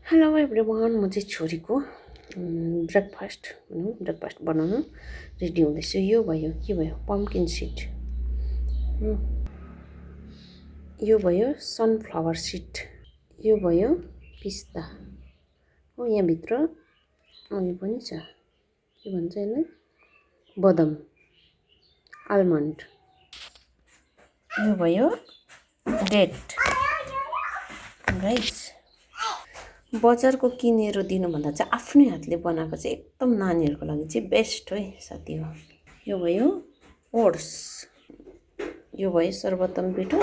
Hello everyone, म चाहिँ छोरीको ब्रेकफास्ट बनाउनु रेडी हुँदैछु। यो भयो, के भयो, पम्किन सिड, यो भयो सनफ्लावर सिड, यो भयो पिस्ता हो, यहाँभित्र उयो पनि छ, के भन्छ यसलाई, बदाम, आलमन्ड, यो भयो डेट। गाइस, बजारको किनेर दिनुभन्दा चाहिँ आफ्नै हातले बनाएको चाहिँ एकदम नानीहरूको लागि चाहिँ बेस्ट है साथी हो। यो भयो ओट्स, यो भयो सर्वोत्तम पिठो।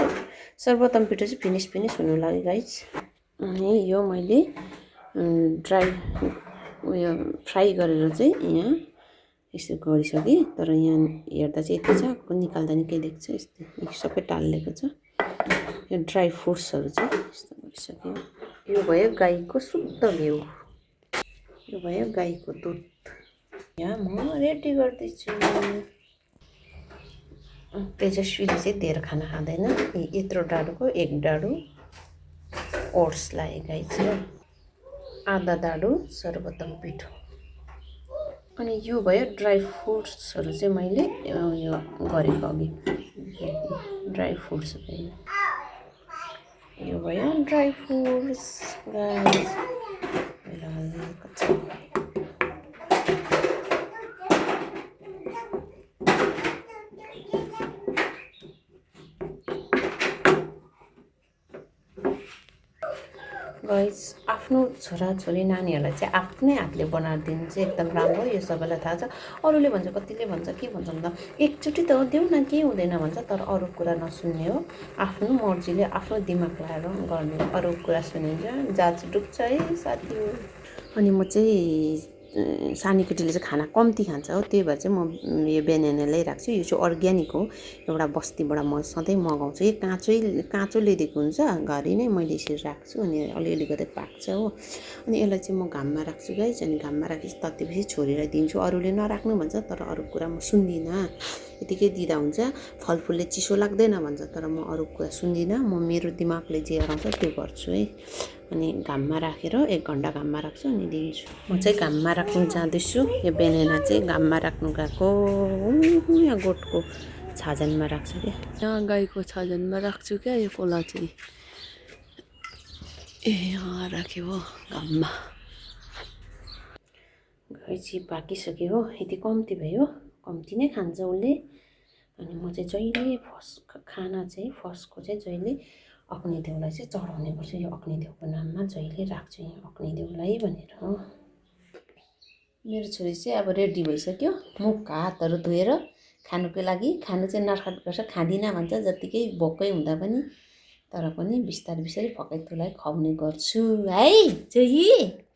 सर्वोत्तम पिठो चाहिँ फिनिस हुनु लाग्यो गाइस। अनि यो मैले ड्राई उयो फ्राई गरेर चाहिँ यहाँ यसो गरिसकेँ, तर यहाँ हेर्दा चाहिँ यति छ, निकाल्दा निकै देख्छ, यस्तो सबै टालिएको छ। यो ड्राई फ्रुट्सहरू चाहिँ यस्तो गरिसक्यो। यो भयो गाईको शुद्ध घिउ, यो भयो गाईको दुध। यहाँ म रेडी गर्दैछु। तेजस्वीले चाहिँ धेर खाना खाँदैन, यत्रो डाडुको एक डाडु ओट्स लागेको चाहिँ आधा डाडु सर्वोत्तम पिठो। अनि यो भयो ड्राई फ्रुट्सहरू चाहिँ मैले यो गरेको अघि ड्राई फ्रुट्स भयो। यो भयो ड्राई फ्रुट्स गाइस। गाइस, आफ्नो छोराछोरी नानीहरूलाई चाहिँ आफ्नै हातले बनाएर दिनु चाहिँ एकदम राम्रो, यो सबैलाई थाहा छ। अरूले भन्छ, कतिले भन्छ के भन्छ भन्दा एकचोटि त देऊ न केही हुँदैन भन्छ, तर अरू कुरा नसुन्ने हो। आफ्नो मर्जीले आफ्नो दिमाग लगाएर गर्ने, अरू कुरा सुनिन्छ जाज डुब्छ है साथी हो। अनि म चाहिँ सानी केटीले चाहिँ खाना कम्ती खान्छ हो, त्यही भएर चाहिँ म यो बेनाना ल्याइरहेको छु। यो चाहिँ अर्ग्यानिक हो, एउटा बस्तीबाट म सधैँ मगाउँछु। यो काँचो ल्याइदिएको हुन्छ, घरि नै मैले यसरी राख्छु, अनि अलिअलि गर्दै पाक्छ हो। अनि यसलाई चाहिँ म घाममा राख्छु गाइस। अनि घाममा राखेपछि तत्तेपछि छोरीलाई दिन्छु। अरूले नराख्नु भन्छ, तर अरू कुरा म सुन्दिनँ, यतिकै दिँदा हुन्छ। फलफुलले चिसो लाग्दैन भन्छ, तर म अरू कुरा सुन्दिनँ। म मेरो दिमागले जे हराउँछ त्यो गर्छु है। अनि घाममा राखेर 1 घन्टा घाममा राख्छु, अनि दिन्छु। म चाहिँ घाममा राख्नु जाँदैछु। यो बेनाना चाहिँ घाममा राख्नु गएको, यहाँ गोठको छाजनमा राख्छु क्या, यहाँ गाईको छाजनमा राख्छु क्या। यो कोला चाहिँ यहाँ राख्यो हो घाममा। गाई चाहिँ पाकिसक्यो हो, यति कम्ती भयो, कम्ती नै खान्छ उसले। अनि म चाहिँ जहिले खाना चाहिँ फर्स्टको चाहिँ जहिले अग्निदेवलाई चाहिँ चढाउने गर्छु। यो अग्निदेवको नाममा जहिले राख्छु यहाँ अग्निदेवलाई भनेर हो। मेरो छोरी चाहिँ अब रेडी भइसक्यो, मुख हातहरू धोएर खानुको लागि। खानु चाहिँ नर्खट गर्छ, खाँदिनँ भन्छ जत्तिकै भोकै हुँदा पनि, तर पनि बिस्तारै बिस्तारै फकाइ तुलाई खुवाउने गर्छु है छोरी।